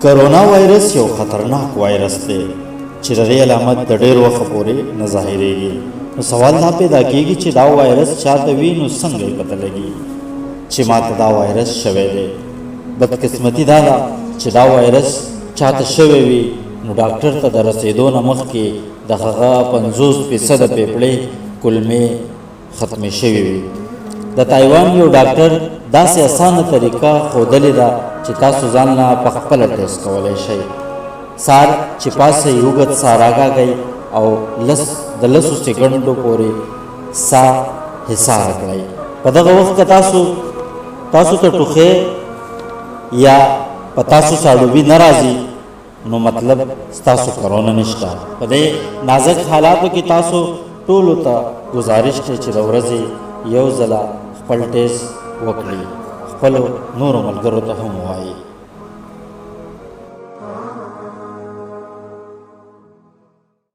کرونا وایرس یو خطرناک وایرس دی چې د دې علامت د ډېر وخت پورې نه ظاهرېږي. نو سوال دا پیدا کېږي چې دا وایرس چاته وي نو څنګه یې پته لګي چې ماته دا وایرس شوی دی؟ بدقسمتي دا ده چې دا وایرس چاته شوی وي نو ډاکټر ته د رسېدو نه مخکې د هغه 50 فیصده پېپړې، کولمې، ختمې شوې وي. د تایوان یو ډاکټر داسې اسانه طریقه ښودلې ده چې تاسو ځان له په خپله ټیسټ کولی شئ. سهار چې پاڅئ اوږد ساه راکاږئ او لس د لسو سیکنډو پورې ساه حصاره کړئ. په دغه وخت که تاسو تاسو ته ټوخی یا په تاسو ساړوبي نه راځي نو مطلب ستاسو کرونا نشته. په دې نازک حالاتو کې تاسو ټولو ته ګزارش دی چې د ورځې یو ځله خپل ټیسټ وکړي، خپلو نورو ملګرو ته هم ووایي.